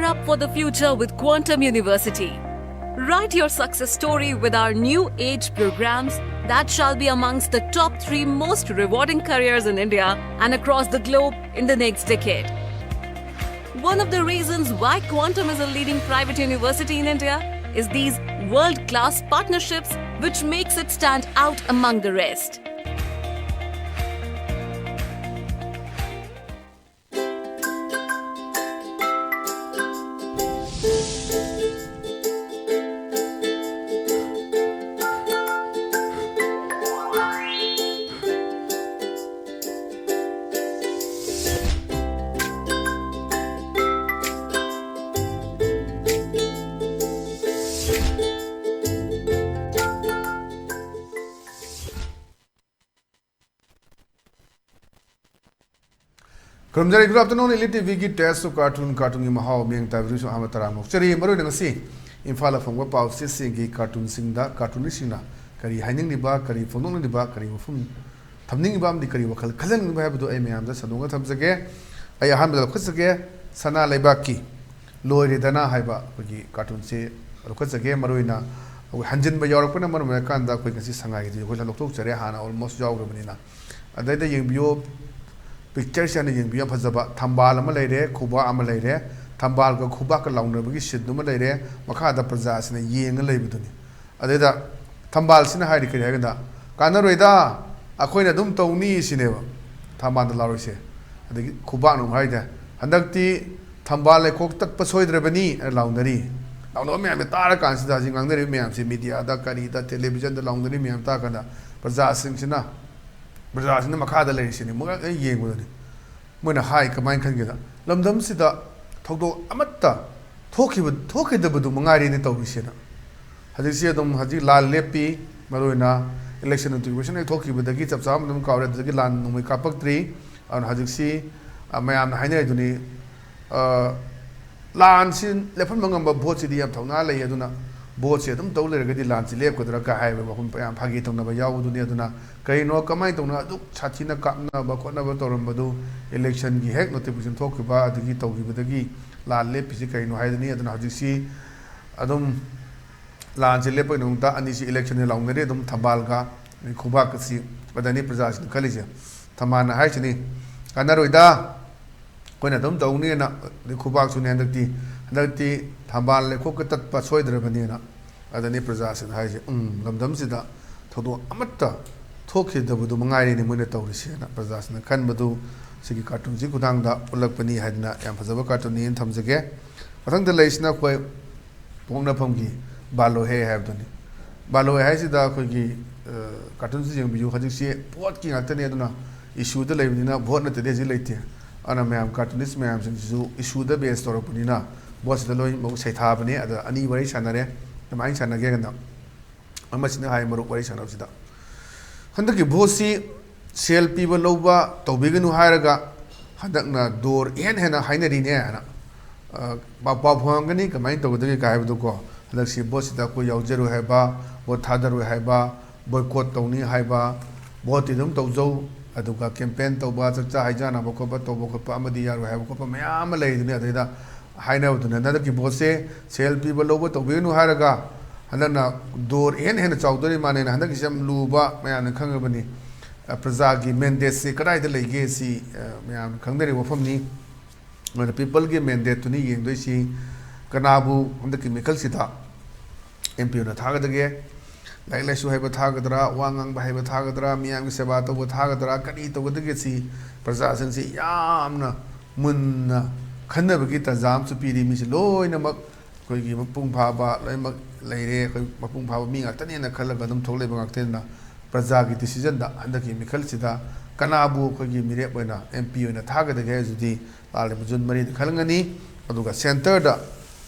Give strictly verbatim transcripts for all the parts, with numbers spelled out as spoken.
up for the future with Quantum University. Write your success story with our new age programs that shall be amongst the top three most rewarding careers in India and across the globe in the next decade. One of the reasons why Quantum is a leading private university in India is these world class partnerships, which makes it stand out among the rest. ꯈꯨꯔꯨꯝꯖꯔꯤ꯫ Good afternoon, Elite ꯇꯤꯚꯤꯒꯤ Taste of Cartoon, ꯀꯥꯔꯇꯨꯟꯒꯤ ꯃꯍꯥꯎ, ꯃꯤꯠꯌꯦꯡ ꯇꯥꯕꯤꯔꯤꯕꯁꯨ ꯑꯍꯥꯟꯕ ꯇꯔꯥꯝꯅ ꯑꯣꯛꯆꯔꯤ꯫ ꯃꯔꯨꯑꯣꯏꯅ ꯉꯁꯤ ꯏꯝꯐꯥꯜꯗ ꯐꯪꯕ ꯄꯥꯎꯆꯦꯁꯤꯡꯒꯤ ꯀꯥꯔꯇꯨꯟꯁꯤꯡꯗ ꯀꯥꯔꯇꯨꯅꯤꯁꯁꯤꯡꯅ ꯀꯔꯤ ꯍꯥꯏꯅꯤꯡꯂꯤꯕ, ꯀꯔꯤ ꯐꯣꯡꯗꯣꯛꯅꯤꯡꯂꯤꯕ, ꯀꯔꯤ ꯋꯥꯐꯝ ꯊꯝꯅꯤꯡꯉꯤꯕ ꯑꯃꯗꯤ ꯀꯔꯤ ꯋꯥꯈꯜ ꯈꯜꯍꯟꯅꯤꯡꯕ ꯍꯥꯏꯕꯗꯨ ꯑꯩ ꯃꯌꯥꯝꯗ ꯁꯟꯗꯣꯛꯅ ꯊꯝꯖꯒꯦ꯫ ꯑꯩ ꯑꯍꯥꯟꯕꯗ ꯂꯧꯈꯠꯆꯒꯦ, ꯁꯅꯥ ꯂꯩꯕꯥꯛꯀꯤ ꯂꯣꯏꯔꯦꯗꯅ ꯍꯥꯏꯕ ꯑꯩꯈꯣꯏꯒꯤ ꯀꯥꯔꯇꯨꯟꯁꯦ ꯂꯧꯈꯠꯆꯒꯦ꯫ ꯃꯔꯨꯑꯣꯏꯅ ꯑꯩꯈꯣꯏ ꯍꯟꯖꯤꯟꯕ ꯌꯥꯎꯔꯛꯄꯅ ꯃꯔꯝ ꯑꯣꯏꯔꯀꯥꯟꯗ ꯑꯩꯈꯣꯏ ꯉꯁꯤ ꯁꯉꯥꯏꯒꯤꯗꯤ ꯑꯩꯈꯣꯏ ꯂꯧꯊꯣꯛꯆꯔꯦ, ꯍꯥꯟꯅ almost ꯌꯥꯎꯈ꯭ꯔꯕꯅꯤꯅ꯫ ꯑꯗꯩꯗ ꯌꯦꯡꯕꯤꯌꯨ, ꯄꯤꯛꯆꯔꯁꯦ ꯍꯥꯟꯅ ꯌꯦꯡꯕꯤꯌꯨ, ꯌꯥꯝ ꯐꯖꯕ ꯊꯝꯕꯥꯜ ꯑꯃ ꯂꯩꯔꯦ, ꯈꯨꯕꯥꯛ ꯑꯃ ꯂꯩꯔꯦ, ꯊꯝꯕꯥꯜꯒ ꯈꯨꯕꯥꯛꯀ ꯂꯥꯎꯅꯕꯒꯤ ꯁꯤꯟꯗꯨꯃ ꯂꯩꯔꯦ, ꯃꯈꯥꯗ ꯄ꯭ꯔꯖꯥꯁꯤꯅ ꯌꯦꯡꯉ ꯂꯩꯕꯗꯨꯅꯤ꯫ ꯑꯗꯩꯗ ꯊꯝꯕꯥꯜꯁꯤꯅ ꯍꯥꯏꯔꯤ ꯀꯔꯤ ꯍꯥꯏꯒꯦꯗ, "ꯀꯥꯟꯅꯔꯣꯏꯗ, ꯑꯩꯈꯣꯏꯅ ꯑꯗꯨꯝ ꯇꯧꯅꯤ" ꯁꯤꯅꯦꯕ ꯊꯝꯕꯥꯜꯗ ꯂꯥꯎꯔꯤꯁꯦ꯫ ꯑꯗꯒꯤ ꯈꯨꯕꯥꯛꯅ ꯑꯃꯨꯛ ꯍꯥꯏꯔꯤꯁꯦ, "ꯍꯟꯗꯛꯇꯤ ꯊꯝꯕꯥꯜ ꯂꯩꯈꯣꯛ ꯇꯠꯄ ꯁꯣꯏꯗ꯭ꯔꯕꯅꯤ" ꯍꯥꯏꯅ ꯂꯥꯎꯅꯔꯤ꯫ ꯂꯥꯎꯅꯕ ꯃꯌꯥꯝꯁꯦ ꯇꯥꯔꯀꯥꯟꯁꯤꯗ ꯍꯧꯖꯤꯛ ꯉꯥꯡꯅꯔꯤꯕ ꯃꯌꯥꯝꯁꯦ, ꯃꯤꯗꯤꯌꯥꯗ, ꯀꯔꯤꯗ, ꯇꯦꯂꯤꯚꯤꯖꯟꯗ ꯂꯥꯎꯅꯔꯤ ꯃꯌꯥꯝ ꯇꯥꯔꯀꯥꯟꯗ ꯄ꯭ꯔꯖꯥꯁꯤꯡꯁꯤꯅ, ꯄ꯭ꯔꯖꯥꯁꯤꯡꯅ ꯃꯈꯥꯗ ꯂꯩꯔꯤꯁꯤꯅꯦ, ꯃꯣꯏ ꯂꯣꯏ ꯌꯦꯡꯕꯗꯅꯤ꯫ ꯃꯣꯏꯅ ꯍꯥꯏ ꯀꯃꯥꯏꯅ ꯈꯟꯒꯦꯗ, ꯂꯝꯗꯝꯁꯤꯗ ꯊꯧꯗꯣꯛ ꯑꯃꯠꯇ ꯊꯣꯛꯈꯤꯕ, ꯊꯣꯛꯈꯤꯗꯕꯗꯨ ꯃꯉꯥꯏꯔꯦꯅꯦ ꯇꯧꯔꯤꯁꯦꯅ꯫ ꯍꯧꯖꯤꯛꯁꯤ ꯑꯗꯨꯝ ꯍꯧꯖꯤꯛ ꯂꯥꯟ ꯂꯦꯞꯄꯤ, ꯃꯔꯨꯑꯣꯏꯅ election notification ꯍꯦꯛ ꯊꯣꯛꯈꯤꯕꯗꯒꯤ ꯆꯞ ꯆꯥꯕ ꯑꯗꯨꯝ ꯀꯥꯎꯔꯦ, ꯑꯗꯨꯗꯒꯤ ꯂꯥꯟ ꯅꯣꯡꯃꯩ ꯀꯥꯞꯄꯛꯇ꯭ꯔꯤ꯫ ꯑꯗꯨꯅ ꯍꯧꯖꯤꯛꯁꯤ, ꯑ, ꯃꯌꯥꯝꯅ ꯍꯥꯏꯅꯔꯤꯗꯨꯅꯤ, ꯑ, ꯂꯥꯟꯁꯤ ꯂꯦꯞꯍꯟꯕ ꯉꯝꯕ ꯚꯣꯠꯁꯤꯗꯤ ꯌꯥꯝ ꯊꯧꯅꯥ ꯂꯩ, ꯑꯗꯨꯅ ꯚꯣꯠꯁꯤ ꯑꯗꯨꯝ ꯇꯧ ꯂꯩꯔꯒꯗꯤ ꯂꯥꯟꯁꯤ ꯂꯦꯞꯀꯗ꯭ꯔꯥ ꯀꯥꯏ ꯍꯥꯏꯕ ꯋꯥꯐꯝ ꯌꯥꯝ ꯐꯥꯒꯤ ꯇꯧꯅꯕ ꯌꯥꯎꯕꯗꯨꯅꯤ꯫ ꯑꯗꯨꯅ ꯀꯔꯤꯅꯣ, ꯀꯃꯥꯏꯅ ꯇꯧꯅ ꯑꯗꯨꯛ ꯁꯥꯊꯤꯅ ꯀꯥꯞꯅꯕ ꯈꯣꯠꯅꯕ ꯇꯧꯔꯝꯕꯗꯨ election ꯒꯤ ꯍꯦꯛ notification ꯊꯣꯛꯈꯤꯕ ꯑꯗꯒꯤ ꯇꯧꯈꯤꯕꯗꯒꯤ ꯂꯥꯟ ꯂꯦꯞꯄꯤꯁꯤ ꯀꯩꯅꯣ ꯍꯥꯏꯗꯨꯅꯤ꯫ ꯑꯗꯨꯅ ꯍꯧꯖꯤꯛꯁꯤ ꯑꯗꯨꯝ ꯂꯥꯟꯁꯤ ꯂꯦꯞꯄꯒꯤ ꯅꯨꯡꯇ ꯑꯅꯤꯁꯤ ꯏꯂꯦꯛꯁꯟꯁꯤ ꯂꯥꯎꯅꯔꯤ꯫ ꯑꯗꯨꯝ ꯊꯝꯕꯥꯜꯒ ꯈꯨꯕꯥꯛꯀꯁꯤ꯫ ꯑꯗꯅꯤ ꯄ꯭ꯔꯖꯥꯁꯤꯡꯅ ꯈꯜꯂꯤꯁꯦ꯫ ꯊꯝꯕꯥꯜꯅ ꯍꯥꯏꯁꯤꯅꯤ, "ꯀꯥꯟꯅꯔꯣꯏꯗ, ꯑꯩꯈꯣꯏꯅ ꯑꯗꯨꯝ ꯇꯧꯅꯤꯅ, ꯑꯗꯩ ꯈꯨꯕꯥꯛꯁꯨꯅꯦ ꯍꯟꯗꯛꯇꯤ, ꯍꯟꯗꯛꯇꯤ ꯊꯝꯕꯥꯜ ꯂꯩꯈꯣꯛꯀ ꯇꯠꯄ ꯁꯣꯏꯗ꯭ꯔꯕꯅꯤꯅ"꯫ ꯑꯗꯅꯤ ꯄ꯭ꯔꯖꯥꯁꯤꯡꯅ ꯍꯥꯏꯁꯦ, "ꯎꯝ, ꯂꯝꯗꯝꯁꯤꯗ ꯊꯧꯗꯣꯛ ꯑꯃꯠꯇ ꯊꯣꯛꯈꯤꯗꯕꯗꯨ ꯃꯉꯥꯏꯔꯦꯅꯦ ꯃꯣꯏꯅ ꯇꯧꯔꯤꯁꯦꯅ" ꯄ꯭ꯔꯖꯥꯁꯤꯡꯅ ꯈꯟꯕꯗꯨ ꯁꯤꯒꯤ ꯀꯥꯔꯇꯨꯟꯁꯤ ꯈꯨꯊꯥꯡꯗ ꯎꯠꯂꯛꯄꯅꯤ ꯍꯥꯏꯗꯅ ꯌꯥꯝ ꯐꯖꯕ ꯀꯥꯔꯇꯨꯟꯅꯤ ꯍꯥꯏꯅ ꯊꯝꯖꯒꯦ꯫ ꯃꯊꯪꯗ ꯂꯩꯔꯤꯁꯤꯅ ꯑꯩꯈꯣꯏ ꯄꯣꯛꯅꯐꯝꯒꯤ ꯕꯥꯂꯣꯍꯦ ꯍꯥꯏꯕꯗꯨꯅꯤ꯫ ꯕꯥꯂꯣꯍꯦ ꯍꯥꯏꯁꯤꯗ ꯑꯩꯈꯣꯏꯒꯤ, ꯑ, ꯀꯥꯔꯇꯨꯟꯁꯤ ꯌꯦꯡꯕꯤꯌꯨ, ꯍꯧꯖꯤꯛꯁꯤ ꯚꯣꯠꯀꯤ ꯉꯥꯛꯇꯅꯤ꯫ ꯑꯗꯨꯅ ꯏꯁꯨꯗ ꯂꯩꯕꯅꯤꯅ ꯚꯣꯠ ꯅꯠꯇꯗꯤ ꯍꯧꯖꯤꯛ ꯂꯩꯇꯦ꯫ ꯑꯗꯨꯅ ꯃꯌꯥꯝ ꯀꯥꯔꯇꯨꯅꯤꯁ ꯃꯌꯥꯝꯁꯤꯡꯁꯤꯁꯨ ꯏꯁꯨꯗ ꯕꯦꯁ ꯇꯧꯔꯛꯄꯅꯤꯅ ꯚꯣꯠꯁꯤꯗ ꯂꯣꯏꯅꯃꯛ ꯁꯩꯊꯥꯕꯅꯦ꯫ ꯑꯗ ꯑꯅꯤ ꯋꯥꯔꯤ ꯁꯥꯟꯅꯔꯦ꯫ ꯀꯃꯥꯏꯅ ꯁꯥꯟꯅꯒꯦ ꯀꯥꯟꯗ, ꯑꯃꯁꯤꯅ ꯍꯥꯏ, ꯃꯔꯨꯞ ꯋꯥꯔꯤ ꯁꯥꯟꯅꯕꯁꯤꯗ, "ꯍꯟꯗꯛꯀꯤ ꯚꯣꯠꯁꯤ ꯁꯦꯜ ꯄꯤꯕ ꯂꯧꯕ ꯇꯧꯕꯤꯒꯅꯨ ꯍꯥꯏꯔꯒ ꯍꯟꯗꯛꯅ ꯗꯣꯔ ꯏꯍꯦꯟ ꯍꯦꯟꯅ ꯍꯥꯏꯅꯔꯤꯅꯦ" ꯍꯥꯏꯅ꯫ ꯑ, ꯄꯥꯎ, ꯄꯥꯎ ꯐꯪꯉꯝꯒꯅꯤ, ꯀꯃꯥꯏꯅ ꯇꯧꯒꯗꯒꯦ ꯀꯥꯏ ꯍꯥꯏꯕꯗꯨꯀꯣ꯫ ꯍꯟꯗꯛꯁꯤ ꯚꯣꯠꯁꯤꯗ ꯑꯩꯈꯣꯏ ꯌꯥꯎꯖꯔꯣꯏ ꯍꯥꯏꯕ, ꯚꯣꯠ ꯊꯥꯗꯔꯣꯏ ꯍꯥꯏꯕ, ꯕꯣꯏꯀꯣꯠ ꯇꯧꯅꯤ ꯍꯥꯏꯕ, ꯚꯣꯠꯇꯤ ꯑꯗꯨꯝ ꯇꯧꯖꯧ, ꯑꯗꯨꯒ ꯀꯦꯝꯄꯦꯟ ꯇꯧꯕ, ꯆꯥꯛꯆꯥ ꯍꯩꯖꯥꯟꯅꯕ ꯈꯣꯠꯄ ꯇꯧꯕ ꯈꯣꯠꯄ ꯑꯃꯗꯤ ꯌꯥꯔꯣꯏ ꯍꯥꯏꯕ ꯈꯣꯠꯄ ꯃꯌꯥꯝ ꯑꯃ ꯂꯩꯗꯨꯅꯤ꯫ ꯑꯗꯩꯗ ꯍꯥꯏꯅꯕꯗꯨꯅ ꯍꯟꯗꯛꯀꯤ ꯚꯣꯠꯁꯦ ꯁꯦꯜ ꯄꯤꯕ ꯂꯧꯕ ꯇꯧꯕꯤꯒꯅꯨ ꯍꯥꯏꯔꯒ ꯍꯟꯗꯛꯅ ꯗꯣꯔ ꯍꯦꯟꯅ ꯍꯦꯟꯅ ꯆꯥꯎꯗꯣꯔꯤ ꯃꯥꯅꯦꯅ꯫ ꯍꯟꯗꯛꯀꯤꯁꯦ ꯌꯥꯝ ꯂꯨꯕ, ꯃꯌꯥꯝꯅ ꯈꯪꯉꯕꯅꯤ꯫ ꯑ, ꯄ꯭ꯔꯖꯥꯒꯤ ꯃꯦꯟꯗꯦꯠꯁꯦ ꯀꯗꯥꯏꯗ ꯂꯩꯒꯦ ꯁꯤ, ꯑ, ꯃꯌꯥꯝꯅ ꯈꯪꯅꯔꯤꯕ ꯋꯥꯐꯝꯅꯤ꯫ ꯑꯗꯨꯅ ꯄꯤꯄꯜꯒꯤ ꯃꯦꯟꯗꯦꯠꯇꯨꯅꯤ ꯌꯦꯡꯗꯣꯏꯁꯤ꯫ ꯀꯅꯥꯕꯨ ꯍꯟꯗꯛꯀꯤ ꯃꯤꯈꯜꯁꯤꯗ ꯑꯦꯝ ꯄꯤ ꯑꯣꯏꯅ ꯊꯥꯒꯗꯒꯦ? ꯂꯥꯏꯔꯤꯛ ꯂꯥꯏꯁꯨ ꯍꯩꯕ ꯊꯥꯒꯗ꯭ꯔꯥ, ꯋꯥ ꯉꯥꯡꯕ ꯍꯩꯕ ꯊꯥꯒꯗ꯭ꯔꯥ, ꯃꯤꯌꯥꯝꯒꯤ ꯁꯦꯕꯥ ꯇꯧꯕ ꯊꯥꯒꯗ꯭ꯔꯥ, ꯀꯔꯤ ꯇꯧꯒꯗꯒꯦ? ꯁꯤ ꯄ꯭ꯔꯖꯥꯁꯤꯡꯁꯤ ꯌꯥꯝꯅ ꯃꯨꯟꯅ ꯈꯟꯅꯕꯒꯤ ꯇꯥꯟꯖꯥ ꯑꯃꯁꯨ ꯄꯤꯔꯤ꯫ ꯃꯤꯁꯤ ꯂꯣꯏꯅꯃꯛ ꯑꯩꯈꯣꯏꯒꯤ ꯃꯄꯨꯡ ꯐꯥꯕ ꯂꯣꯏꯅꯃꯛ ꯂꯩꯔꯦ꯫ ꯑꯩꯈꯣꯏ ꯃꯄꯨꯡ ꯐꯥꯕ ꯃꯤ ꯉꯥꯛꯇꯅꯦꯅ ꯈꯜꯂꯒ ꯑꯗꯨꯝ ꯊꯣꯛꯂꯛꯏꯕ ꯉꯥꯛꯇꯅꯤꯅ ꯄ꯭ꯔꯖꯥꯒꯤ ꯗꯤꯁꯤꯖꯟꯗ ꯍꯟꯗꯛꯀꯤ ꯃꯤꯈꯜꯁꯤꯗ ꯀꯅꯥꯕꯨ ꯑꯩꯈꯣꯏꯒꯤ ꯃꯤꯔꯦꯞ ꯑꯣꯏꯅ ꯑꯦꯝ ꯄꯤ ꯑꯣꯏꯅ ꯊꯥꯒꯗꯒꯦ ꯍꯥꯏꯕꯁꯤꯗꯤ ꯂꯥꯛꯂꯤꯕ ꯖꯨꯟ ꯃꯔꯤꯗ ꯈꯜꯂꯝꯒꯅꯤ꯫ ꯑꯗꯨꯒ ꯁꯦꯟꯇꯔꯗ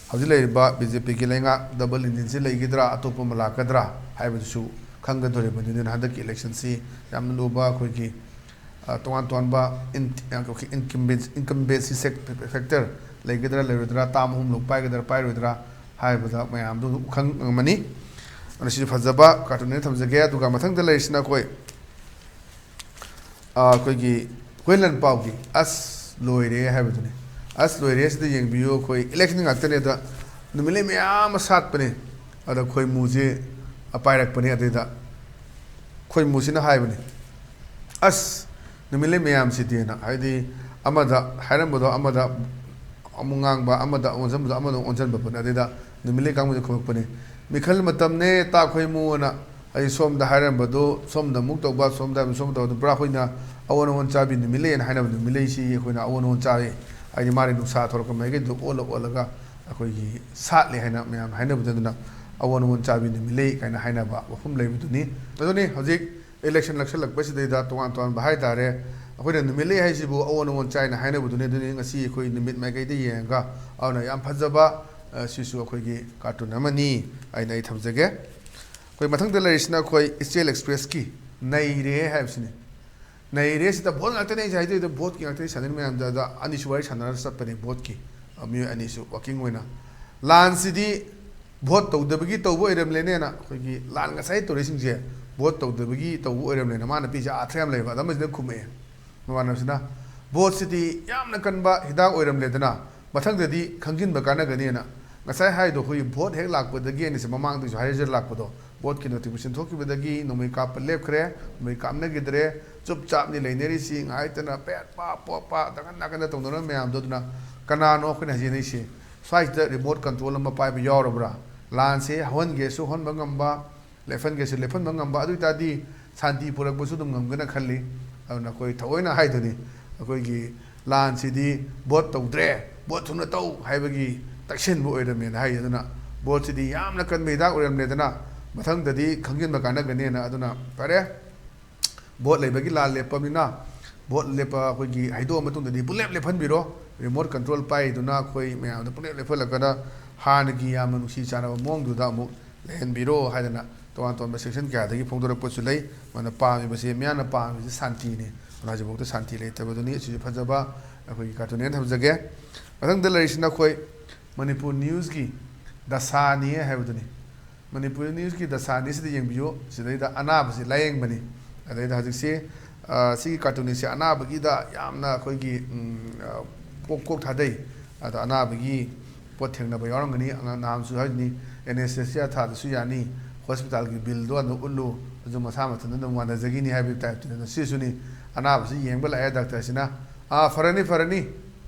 ꯍꯧꯖꯤꯛ ꯂꯩꯔꯤꯕ ꯕꯤ ꯖꯦ ꯄꯤꯒꯤ ꯂꯩꯉꯥꯛ ꯗꯕꯜ ꯏꯟꯖꯤꯟꯁꯤ ꯂꯩꯒꯗ꯭ꯔꯥ, ꯑꯇꯣꯞꯄ ꯑꯃ ꯂꯥꯛꯀꯗ꯭ꯔꯥ ꯍꯥꯏꯕꯗꯨꯁꯨ ꯈꯪꯒꯗꯧꯔꯤꯕꯅꯤ꯫ ꯑꯗꯨꯅ ꯍꯟꯗꯛꯀꯤ ꯏꯂꯦꯛꯁꯟꯁꯤ ꯌꯥꯝꯅ ꯂꯨꯕ, ꯑꯩꯈꯣꯏꯒꯤ, ꯑ, ꯇꯣꯉꯥꯟ ꯇꯣꯉꯥꯟꯕ ꯏꯟ-, ꯑ, ꯑꯩꯈꯣꯏꯒꯤ ꯏꯟꯀꯝꯕꯦꯟꯁꯤ, ꯏꯟꯀꯝꯕꯦꯟꯁꯤ ꯁꯦꯛ-, ꯐꯦꯛꯇꯔ ꯂꯩꯒꯗ꯭ꯔꯥ ꯂꯩꯔꯣꯏꯗ꯭ꯔꯥ, ꯇꯥꯝ ꯑꯍꯨꯝꯂꯛ ꯄꯥꯏꯒꯗ꯭ꯔꯥ ꯄꯥꯏꯔꯣꯏꯗ꯭ꯔꯥ ꯍꯥꯏꯕꯗ ꯃꯌꯥꯝꯗꯨ ꯈꯪꯉꯝꯃꯅꯤ꯫ ꯑꯗꯨꯅ ꯁꯤꯁꯨ ꯐꯖꯕ ꯀꯥꯔꯇꯨꯟ ꯑꯣꯏꯅ ꯊꯝꯖꯒꯦ꯫ ꯑꯗꯨꯒ ꯃꯊꯪꯗ ꯂꯩꯔꯤꯁꯤꯅ ꯑꯩꯈꯣꯏ ꯑ, ꯑꯩꯈꯣꯏꯒꯤ ꯍꯨꯏꯂꯟ ꯄꯥꯎꯒꯤ "ꯑꯁ ꯂꯣꯏꯔꯦ" ꯍꯥꯏꯕꯗꯨꯅꯤ꯫ ꯑꯁ, ꯂꯣꯏꯔꯦ, ꯁꯤꯗ ꯌꯦꯡꯕꯤꯌꯨ, ꯑꯩꯈꯣꯏ ꯏꯂꯦꯛꯁꯟ ꯉꯥꯛꯇꯅꯦ꯫ ꯑꯗ ꯅꯨꯃꯤꯠꯂꯩ ꯃꯌꯥꯝ ꯑꯃ ꯁꯥꯠꯄꯅꯦ꯫ ꯑꯗ ꯈꯣꯏꯃꯨꯁꯦ ꯄꯥꯏꯔꯛꯄꯅꯦ꯫ ꯑꯗꯩꯗ ꯈꯣꯏꯃꯨꯁꯤꯅ ꯍꯥꯏꯕꯅꯦ, "ꯑꯁ, ꯅꯨꯃꯤꯠꯂꯩ ꯃꯌꯥꯝꯁꯤꯗꯤꯅ", ꯍꯥꯏꯗꯤ ꯑꯃꯗ ꯍꯥꯏꯔꯝꯕꯗꯣ ꯑꯃꯗ ꯑꯃꯨꯛ ꯉꯥꯡꯕ, ꯑꯃꯗ ꯑꯣꯟꯁꯤꯟꯕꯗꯣ ꯑꯃꯗ ꯑꯃꯨꯛ ꯑꯣꯟꯁꯤꯟꯕ ꯄꯣꯠꯅꯤ꯫ ꯑꯗꯩꯗ ꯅꯨꯃꯤꯠꯂꯩ ꯀꯥꯡꯕꯨꯁꯦ ꯈꯨꯝꯃꯛꯄꯅꯦ, "ꯃꯤꯈꯜ ꯃꯇꯝꯅꯦ, ꯇꯥ ꯈꯣꯏꯃꯨꯅ", ꯍꯥꯏꯗꯤ ꯁꯣꯝꯗ ꯍꯥꯏꯔꯝꯕꯗꯣ ꯁꯣꯝꯗ ꯑꯃꯨꯛ ꯇꯧꯕ, ꯁꯣꯝꯗ ꯍꯥꯏꯔꯝꯕ ꯁꯣꯝꯗ ꯇꯧꯕ, ꯑꯗꯨ ꯄꯨꯔꯥ ꯑꯩꯈꯣꯏꯅ ꯑꯑꯣꯟ ꯑꯑꯣꯟ ꯆꯥꯕꯤ ꯅꯨꯃꯤꯠꯂꯩꯅ ꯍꯥꯏꯅꯕ ꯅꯨꯃꯤꯠꯂꯩꯁꯤ ꯑꯩꯈꯣꯏꯅ ꯑꯑꯣꯟ ꯑꯑꯣꯟ ꯆꯥꯔꯦ꯫ ꯍꯥꯏꯗꯤ ꯃꯥꯅ ꯅꯨꯡꯁꯥ ꯊꯣꯔꯛꯄ ꯃꯥꯏꯀꯩꯗꯨ ꯑꯣꯜꯂ ꯑꯣꯜꯂꯒ ꯑꯩꯈꯣꯏꯒꯤ ꯁꯥꯠꯂꯦ ꯍꯥꯏꯅ ꯃꯌꯥꯝ ꯍꯥꯏꯅꯕꯗꯨ, ꯑꯗꯨꯅ ꯑꯑꯣꯟ ꯑꯑꯣꯟ ꯆꯥꯕꯤ ꯅꯨꯃꯤꯠꯂꯩ ꯀꯥꯏꯅ ꯍꯥꯏꯅꯕ ꯋꯥꯐꯝ ꯂꯩꯕꯗꯨꯅꯤ꯫ ꯑꯗꯨꯅꯤ ꯍꯧꯖꯤꯛ ꯏꯂꯦꯛꯁꯟ ꯅꯛꯁꯜꯂꯛꯄꯁꯤꯗꯩꯗ ꯇꯣꯉꯥꯟ ꯇꯣꯉꯥꯟꯕ ꯍꯥꯏꯇꯥꯔꯦ, ꯑꯩꯈꯣꯏꯅ ꯅꯨꯃꯤꯠꯂꯩ ꯍꯥꯏꯁꯤꯕꯨ ꯑꯑꯣꯟ ꯑꯑꯣꯟ ꯆꯥꯏꯅ ꯍꯥꯏꯅꯕꯗꯨꯅꯤ꯫ ꯑꯗꯨꯅꯤ ꯉꯁꯤ ꯑꯩꯈꯣꯏ ꯅꯨꯃꯤꯠ ꯃꯥꯏꯀꯩꯗ ꯌꯦꯡꯉꯒ, ꯑꯗꯨꯅ ꯌꯥꯝ ꯐꯖꯕ, ꯑ, ꯁꯤꯁꯨ ꯑꯩꯈꯣꯏꯒꯤ ꯀꯥꯔꯇꯨꯟ ꯑꯃꯅꯤ ꯍꯥꯏꯅ ꯑꯩ ꯊꯝꯖꯒꯦ꯫ ꯑꯩꯈꯣꯏ ꯃꯊꯪꯗ ꯂꯩꯔꯤꯁꯤꯅ ꯑꯩꯈꯣꯏ ꯏꯆꯦꯜ ꯑꯦꯛꯁꯄ꯭ꯔꯦꯁꯀꯤ ꯅꯩꯔꯦ ꯍꯥꯏꯕꯁꯤꯅꯤ꯫ ꯅꯩꯔꯦ ꯁꯤꯗ ꯚꯣꯠ ꯉꯥꯛꯇꯅꯦ ꯑꯩꯁꯦ ꯍꯥꯏꯗꯣꯏꯗꯣ, ꯚꯣꯠꯀꯤ ꯉꯥꯛꯇꯅꯦ ꯁꯥꯟꯅꯔꯤ ꯃꯌꯥꯝꯗ꯫ ꯑꯗ ꯑꯅꯤꯁꯨ ꯋꯥꯔꯤ ꯁꯥꯟꯅꯔ ꯆꯠꯄꯅꯦ ꯚꯣꯠꯀꯤ, ꯑ, ꯃꯤꯑꯣꯏ ꯑꯅꯤꯁꯨ ꯋꯥꯀꯤꯡ ꯑꯣꯏꯅ꯫ ꯂꯥꯟꯁꯤꯗꯤ ꯚꯣꯠ ꯇꯧꯗꯕꯒꯤ ꯇꯧꯕ ꯑꯣꯏꯔꯝꯂꯦꯅꯦꯅ, ꯑꯩꯈꯣꯏꯒꯤ ꯂꯥꯟ ꯉꯁꯥꯏ ꯇꯧꯔꯤꯁꯤꯡꯁꯦ ꯚꯣꯠ ꯇꯧꯗꯕꯒꯤ ꯇꯧꯕ ꯑꯣꯏꯔꯝꯂꯦꯅ ꯃꯥꯅ ꯄꯤꯁꯦ ꯑꯥꯔꯊ ꯌꯥꯝ ꯂꯩꯕ꯫ ꯑꯗ ꯑꯃꯁꯤꯅ ꯈꯨꯝꯃꯛꯑꯦ, ꯃꯃꯥꯟꯅꯕꯁꯤꯅ, "ꯚꯣꯠꯁꯤꯗꯤ ꯌꯥꯝꯅ ꯀꯟꯕ ꯍꯤꯗꯥꯛ ꯑꯣꯏꯔꯝꯂꯦꯗꯅ, ꯃꯊꯪꯗꯗꯤ ꯈꯪꯖꯤꯟꯕ ꯀꯥꯟꯅꯒꯅꯤꯅ"꯫ ꯉꯁꯥꯏ ꯍꯥꯏꯗꯣ ꯑꯩꯈꯣꯏꯒꯤ ꯚꯣꯠ ꯍꯦꯛ ꯂꯥꯛꯄꯗꯒꯤ ꯑꯩꯅꯁꯦ ꯃꯃꯥꯡꯗꯒꯤꯁꯨ ꯍꯥꯏꯖꯔ ꯂꯥꯛꯄꯗꯣ, ꯚꯣꯠꯀꯤ ꯅꯣꯇꯤꯐꯤꯀꯦꯁꯟ ꯊꯣꯛꯈꯤꯕꯗꯒꯤ ꯅꯣꯡꯃꯩ ꯀꯥꯞꯄ ꯂꯦꯞꯈ꯭ꯔꯦ, ꯅꯣꯡꯃꯩ ꯀꯥꯞꯅꯈꯤꯗ꯭ꯔꯦ, ꯆꯨꯞ ꯆꯥꯞꯅꯤ ꯂꯩꯅꯔꯤꯁꯤ꯫ ꯉꯥꯏꯇꯅ ꯄꯦꯠ ꯄꯥ ꯄꯣꯠ ꯄꯥ ꯅꯥꯀꯟ ꯅꯥꯀꯟꯗ ꯇꯧꯅꯔ ꯃꯌꯥꯝꯗꯣ꯫ ꯑꯗꯨꯅ ꯀꯅꯥꯅꯣ ꯑꯩꯈꯣꯏꯅ ꯍꯥꯏꯖꯅꯤꯡꯉꯤꯁꯦ? ꯁ꯭ꯋꯥꯏꯁꯤꯗ ꯔꯤꯃꯣꯠ ꯀꯟꯇ꯭ꯔꯣꯜ ꯑꯃ ꯄꯥꯏꯕ ꯌꯥꯎꯔꯕ꯭ꯔꯥ? ꯂꯥꯟꯁꯦ ꯍꯧꯍꯟꯒꯦꯁꯨ ꯍꯧꯍꯟꯕ ꯉꯝꯕ, ꯂꯦꯞꯍꯟꯒꯦꯁꯨ ꯂꯦꯞꯍꯟꯕ ꯉꯝꯕ, ꯑꯗꯨ ꯑꯣꯏꯇꯥꯔꯗꯤ ꯁꯥꯟꯇꯤ ꯄꯨꯔꯛꯄꯁꯨ ꯑꯗꯨꯝ ꯉꯝꯒꯅ ꯈꯜꯂꯤ꯫ ꯑꯗꯨꯅ ꯑꯩꯈꯣꯏ ꯊꯑꯣꯏꯅ ꯍꯥꯏꯗꯨꯅꯤ, ꯑꯩꯈꯣꯏꯒꯤ ꯂꯥꯟꯁꯤꯗꯤ ꯚꯣꯠ ꯇꯧꯗ꯭ꯔꯦ, ꯚꯣꯠ ꯊꯨꯅ ꯇꯧ ꯍꯥꯏꯕꯒꯤ ꯇꯛꯁꯤꯟꯕ ꯑꯣꯏꯔꯝꯃꯦꯅ ꯍꯥꯏ꯫ ꯑꯗꯨꯅ ꯚꯣꯠꯁꯤꯗꯤ ꯌꯥꯝꯅ ꯀꯟꯕ ꯍꯤꯗꯥꯛ ꯑꯣꯏꯔꯝꯂꯦꯗꯅ, ꯃꯊꯪꯗꯗꯤ ꯈꯪꯖꯤꯟꯕ ꯀꯥꯟꯅꯒꯅꯤꯅ꯫ ꯑꯗꯨꯅ ꯐꯔꯦ, ꯚꯣꯠ ꯂꯩꯕꯒꯤ ꯂꯥꯟ ꯂꯦꯞꯄꯕꯅꯤꯅ, ꯚꯣꯠ ꯂꯦꯞꯄ ꯑꯩꯈꯣꯏꯒꯤ ꯍꯩꯗꯣꯛꯑ ꯃꯇꯨꯡꯗꯗꯤ ꯄꯨꯂꯦꯞ ꯂꯦꯞꯍꯟꯕꯤꯔꯣ꯫ ꯔꯤꯃꯣꯠ ꯀꯟꯇ꯭ꯔꯣꯜ ꯄꯥꯏꯔꯤꯗꯨꯅ ꯑꯩꯈꯣꯏ ꯃꯌꯥꯝꯗ ꯄꯨꯂꯦꯞ ꯂꯦꯞꯍꯜꯂꯛꯀꯗ ꯍꯥꯟꯅꯒꯤ ꯌꯥꯝꯅ ꯅꯨꯡꯁꯤ ꯆꯥꯟꯅꯕ ꯃꯑꯣꯡꯗꯨꯗ ꯑꯃꯨꯛ ꯂꯩꯍꯟꯕꯤꯔꯣ ꯍꯥꯏꯗꯅ ꯇꯣꯉꯥꯟ ꯇꯣꯉꯥꯟꯕ ꯁꯦꯛꯁꯟ ꯀꯌꯥꯗꯒꯤ ꯐꯣꯡꯗꯣꯔꯛꯄꯁꯨ ꯂꯩ꯫ ꯃꯥꯅ ꯄꯥꯝꯃꯤꯕꯁꯦ, ꯃꯤꯌꯥꯝꯅ ꯄꯥꯝꯃꯤꯕꯁꯦ ꯁꯥꯟꯇꯤꯅꯤ꯫ ꯑꯗꯨꯅ ꯍꯧꯖꯤꯛꯐꯥꯎꯗ ꯁꯥꯟꯇꯤ ꯂꯩꯇꯕꯗꯨꯅꯤ꯫ ꯑꯁꯤꯁꯨ ꯐꯖꯕ ꯑꯩꯈꯣꯏꯒꯤ ꯀꯥꯔꯇꯨꯟꯅꯦꯅ ꯊꯝꯖꯒꯦ꯫ ꯃꯊꯪꯗ ꯂꯩꯔꯤꯁꯤꯅ ꯑꯩꯈꯣꯏ ꯃꯅꯤꯄꯨꯔ ꯅ꯭ꯌꯨꯁꯀꯤ ꯗꯁꯥꯅꯤ ꯍꯥꯏꯕꯗꯨꯅꯤ꯫ ꯃꯅꯤꯄꯨꯔ ꯅ꯭ꯌꯨꯁꯀꯤ ꯗꯁꯥꯅꯤꯁꯤꯗ ꯌꯦꯡꯕꯤꯌꯨ꯫ ꯁꯤꯗꯩꯗ ꯑꯅꯥꯕꯁꯤ ꯂꯥꯌꯦꯡꯕꯅꯤ꯫ ꯑꯗꯩꯗ ꯍꯧꯖꯤꯛꯁꯤ, ꯑ, ꯁꯤꯒꯤ ꯀꯥꯔꯇꯨꯟꯅꯤꯁꯦ ꯑꯅꯥꯕꯒꯤꯗ ꯌꯥꯝꯅ ꯑꯩꯈꯣꯏꯒꯤ, ꯎꯝ, ꯑ, ꯀꯣꯛ ꯀꯣꯛ ꯊꯥꯗꯩ꯫ ꯑꯗꯣ ꯑꯅꯥꯕꯒꯤ ꯄꯣꯠ ꯊꯦꯡꯅꯕ ꯌꯥꯎꯔꯝꯒꯅꯤ꯫ ꯑꯉꯥꯡ ꯅꯍꯥꯟꯁꯨ ꯍꯥꯏꯗꯨꯅꯤ, ꯑꯦꯅꯦꯁꯊꯦꯁꯤꯌꯥ ꯊꯥꯗꯁꯨ ꯌꯥꯅꯤ, ꯍꯣꯁꯄꯤꯇꯥꯜꯒꯤ ꯕꯤꯜꯗꯣ ꯑꯗꯨꯝ ꯎꯠꯂꯨ, ꯑꯗꯨ ꯃꯁꯥ ꯃꯊꯟꯇ ꯑꯗꯨꯝ ꯃꯥꯟꯅꯖꯒꯤꯅꯤ ꯍꯥꯏꯕꯒꯤ ꯇꯥꯏꯞꯇꯨꯅꯤ꯫ ꯑꯗꯣ ꯁꯤꯁꯨꯅꯤ, ꯑꯅꯥꯕꯁꯤ ꯌꯦꯡꯕ ꯂꯥꯛꯑꯦ ꯗꯥꯛꯇꯔꯁꯤꯅ, "ꯑꯥ, ꯐꯔꯅꯤ, ꯐꯔꯅꯤ,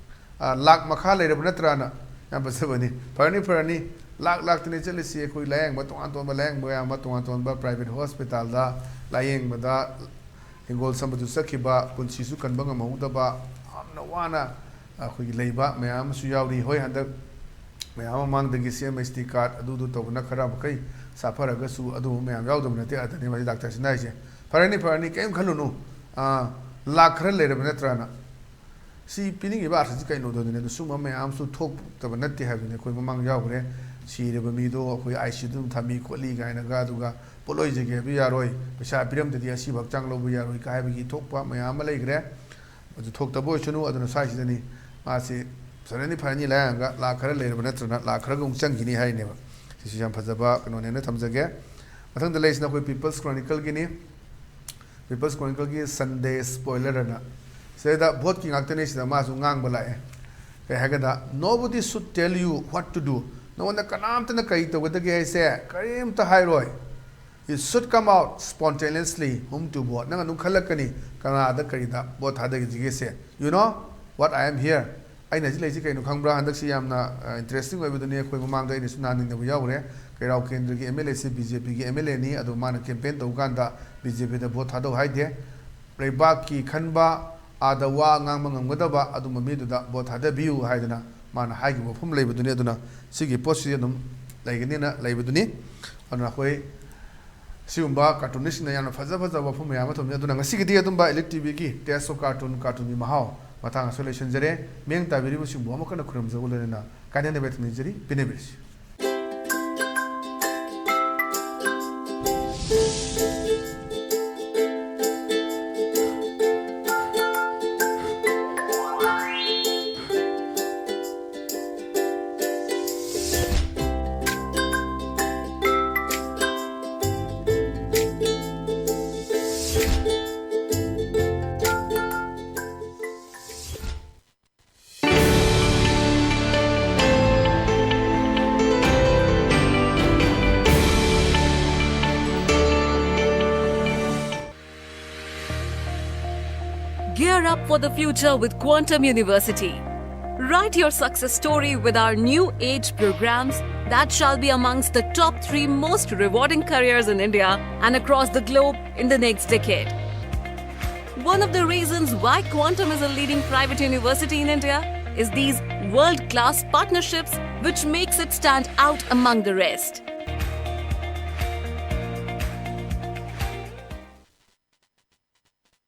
ꯑꯥ, ꯂꯥꯛ ꯃꯈꯥ ꯂꯩꯔꯕ ꯅꯠꯇ꯭ꯔꯥꯅ?" ꯌꯥꯝ ꯐꯖꯕꯅꯤ꯫ "ꯐꯔꯅꯤ, ꯐꯔꯅꯤ, ꯂꯥꯛ ꯂꯥꯛꯇꯅꯤ ꯆꯠꯂꯤꯁꯤ꯫ ꯑꯩꯈꯣꯏ ꯂꯥꯌꯦꯡꯕ ꯇꯣꯉꯥꯟ ꯇꯣꯉꯥꯟꯕ ꯂꯥꯌꯦꯡꯕ ꯌꯥꯕ ꯇꯣꯉꯥꯟ ꯇꯣꯉꯥꯟꯕ ꯄ꯭ꯔꯥꯏꯚꯦꯠ ꯍꯣꯁꯄꯤꯇꯥꯜꯗ ꯂꯥꯌꯦꯡꯕꯗ ꯍꯤꯡꯒꯣꯜ ꯁꯝꯕꯗꯨ ꯆꯠꯈꯤꯕ, ꯄꯨꯟꯁꯤꯁꯨ ꯀꯟꯕ ꯉꯝꯍꯧꯗꯕ, ꯌꯥꯝꯅ ꯋꯥꯅ ꯑꯩꯈꯣꯏꯒꯤ ꯂꯩꯕ ꯃꯌꯥꯝ ꯑꯃꯁꯨ ꯌꯥꯎꯔꯤ꯫ ꯍꯣꯏ, ꯍꯟꯗꯛ ꯃꯌꯥꯝ ꯃꯃꯥꯡꯗꯒꯤ ꯁꯤ ꯑꯦꯝ ꯑꯩꯆ ꯇꯤ ꯀꯥꯔꯗ ꯑꯗꯨꯗꯨ ꯇꯧꯕꯅ ꯈꯔ ꯃꯈꯩ ꯁꯥꯐꯔꯒꯁꯨ, ꯑꯗꯨꯒꯨꯝꯕ ꯃꯌꯥꯝ ꯌꯥꯎꯗꯕ ꯅꯠꯇꯦ꯫ ꯑꯗꯅꯤ ꯃꯁꯤ ꯗꯥꯛꯇꯔꯁꯤꯅ ꯍꯥꯏꯁꯦ, "ꯐꯔꯅꯤ, ꯐꯔꯅꯤ, ꯀꯔꯤꯝ ꯈꯜꯂꯨꯅꯨ, ꯑꯥ, ꯂꯥꯛ ꯈꯔ ꯂꯩꯔꯕ ꯅꯠꯇ꯭ꯔꯥꯅ?" ꯁꯤ ꯄꯤꯅꯤꯡꯉꯤꯕ ꯑꯥꯔꯊꯁꯤ ꯀꯩꯅꯣꯗꯨꯅꯤꯅ, ꯑꯗꯨ ꯁꯨꯝꯕ ꯃꯌꯥꯝꯁꯨ ꯊꯣꯛꯇꯕ ꯅꯠꯇꯦ ꯍꯥꯏꯕꯗꯨꯅꯤ꯫ ꯑꯩꯈꯣꯏ ꯃꯃꯥꯡ ꯌꯥꯎꯈ꯭ꯔꯦ, ꯁꯤꯔꯕ ꯃꯤꯗꯣ ꯑꯩꯈꯣꯏ ꯑꯥꯏ ꯁꯤ ꯌꯨꯗ ꯑꯗꯨꯝ ꯊꯝꯃꯤ ꯈꯣꯠꯂꯤ ꯀꯥꯏꯅꯒ, ꯑꯗꯨꯒ ꯄꯣꯠꯂꯣꯏ ꯆꯒꯦ ꯍꯥꯏꯕ ꯌꯥꯔꯣꯏ, ꯄꯩꯁꯥ ꯄꯤꯔꯝꯗꯗꯤ ꯑꯁꯤꯕ ꯍꯛꯆꯥꯡ ꯂꯧꯕ ꯌꯥꯔꯣꯏ ꯀꯥꯏ ꯍꯥꯏꯕꯒꯤ ꯊꯣꯛꯄ ꯃꯌꯥꯝ ꯑꯃ ꯂꯩꯈ꯭ꯔꯦ꯫ ꯑꯗꯨ ꯊꯣꯛꯇꯕ ꯑꯣꯏꯁꯅꯨ꯫ ꯑꯗꯨꯅ ꯁ꯭ꯋꯥꯏꯁꯤꯗꯅꯤ ꯃꯥꯁꯤ ꯐꯔꯅꯤ ꯐꯔꯅꯤ ꯂꯥꯏꯌꯦꯡꯉꯒ ꯂꯥꯛ ꯈꯔ ꯂꯩꯔꯕ ꯅꯠꯇ꯭ꯔꯅ ꯂꯥꯛ ꯈꯔꯒ ꯑꯃꯨꯛ ꯆꯪꯈꯤꯅꯤ ꯍꯥꯏꯅꯦꯕ꯫ ꯁꯤꯁꯨ ꯌꯥꯝ ꯐꯖꯕ ꯀꯩꯅꯣꯅꯦꯅ ꯊꯝꯖꯒꯦ꯫ ꯃꯊꯪꯗ ꯂꯩꯔꯤꯁꯤꯅ ꯑꯩꯈꯣꯏ ꯄꯤꯄꯜꯁ ꯀ꯭ꯔꯣꯅꯤꯀꯜꯒꯤꯅꯤ꯫ ꯄꯤꯄꯜꯁ ꯀ꯭ꯔꯣꯅꯤꯀꯜꯒꯤ ꯁꯟꯗꯦ ꯁ꯭ꯄꯣꯏꯂꯔ ꯑꯅ꯫ ꯁꯤꯗꯩꯗ ꯚꯣꯠꯀꯤ ꯉꯥꯛꯇꯅꯤ, ꯁꯤꯗ ꯃꯥꯁꯨ ꯉꯥꯡꯕ ꯂꯥꯛꯑꯦ꯫ ꯀꯩ ꯍꯥꯏꯒꯗ, "Nobody should tell you what to do." ꯅꯉꯣꯟꯗ ꯀꯅꯥꯝꯇꯅ ꯀꯔꯤ ꯇꯧꯒꯗꯒꯦ ꯍꯥꯏꯁꯦ ꯀꯔꯤꯝꯇ ꯍꯥꯏꯔꯣꯏ꯫ "You should come out spontaneously whom to vote." ꯅꯪ ꯑꯗꯨꯝ ꯈꯜꯂꯛꯀꯅꯤ, ꯀꯅꯥꯗ ꯀꯔꯤꯗ vote ꯊꯥꯗꯈꯤꯁꯤꯒꯦꯁꯦ꯫ "You know what, I am here." ꯑꯩꯅ ꯍꯧꯖꯤꯛ ꯂꯩꯔꯤꯁꯤ ꯀꯩꯅꯣ ꯈꯪꯕ꯭ꯔꯥ? ꯍꯟꯗꯛꯁꯤ ꯌꯥꯝꯅ, ꯑ, ꯏꯟꯇꯔꯦꯁꯇꯤꯡ ꯑꯣꯏꯕꯗꯨꯅꯤ꯫ ꯑꯩꯈꯣꯏ ꯃꯃꯥꯡꯗ ꯑꯩꯅꯁꯨ ꯅꯍꯥꯟ ꯅꯤꯡꯅꯕ ꯌꯥꯎꯈ꯭ꯔꯦ꯫ ꯀꯩꯔꯥꯎ ꯀꯦꯟꯗ꯭ꯔꯒꯤ M L AC B J ꯄꯤꯒꯤ ꯑꯦꯝ ꯑꯦꯜ ꯑꯦꯅꯤ꯫ ꯑꯗꯣ ꯃꯥꯅ ꯀꯦꯝꯄꯦꯟ ꯇꯧꯕ ꯀꯥꯟꯗ ꯕꯤ ꯖꯦ ꯄꯤꯗ ꯚꯣꯠ ꯊꯥꯗꯧ ꯍꯥꯏꯗꯦ꯫ ꯂꯩꯕꯥꯛꯀꯤ ꯈꯟꯕ, ꯑꯥꯗ ꯋꯥ ꯉꯥꯡꯕ ꯉꯝꯒꯗꯕ ꯑꯗꯨꯝꯕ ꯃꯤꯗꯨꯗ ꯚꯣꯠ ꯊꯥꯗꯕꯤꯌꯨ ꯍꯥꯏꯗꯅ ꯃꯥꯅ ꯍꯥꯏꯈꯤꯕ ꯋꯥꯐꯝ ꯂꯩꯕꯗꯨꯅꯤ꯫ ꯑꯗꯨꯅ ꯁꯤꯒꯤ ꯄꯣꯠꯁꯤ ꯑꯗꯨꯝ ꯂꯩꯒꯅꯤꯅ ꯂꯩꯕꯗꯨꯅꯤ꯫ ꯑꯗꯨꯅ ꯑꯩꯈꯣꯏ ꯁꯤꯒꯨꯝꯕ ꯀꯥꯔꯇꯨꯅꯤꯁꯁꯤꯡꯅ ꯌꯥꯝꯅ ꯐꯖ ꯐꯖꯕ ꯋꯥꯐꯝ ꯃꯌꯥꯝ ꯑꯃ ꯊꯝꯖꯩ꯫ ꯑꯗꯨꯅ ꯉꯁꯤꯒꯤꯗꯤ ꯑꯗꯨꯝꯕ ꯏꯂꯤꯛ ꯇꯤ ꯚꯤꯒꯤ Taste of Cartoon, ꯀꯥꯔꯇꯨꯟꯒꯤ ꯃꯍꯥꯎ ꯃꯇꯥꯡ ꯑꯁꯤꯗ ꯂꯣꯏꯁꯤꯟꯖꯔꯦ꯫ ꯃꯤꯠꯌꯦꯡ ꯇꯥꯕꯤꯔꯤꯕꯁꯤꯡꯕꯨ ꯑꯃꯨꯛ ꯍꯟꯅ ꯈꯨꯔꯨꯝꯖꯕ ꯂꯣꯏꯅꯅ ꯀꯥꯏꯅꯅꯕ ꯊꯝꯖꯔꯤ꯫ ꯄꯤꯅꯕꯤꯔꯁꯤ꯫ Up for the future with Quantum University. Write your success story with our new age programs that shall be amongst the top three most rewarding careers in India and across the globe in the next decade. One of the reasons why Quantum is a leading private university in India is these world class partnerships, which makes it stand out among the rest.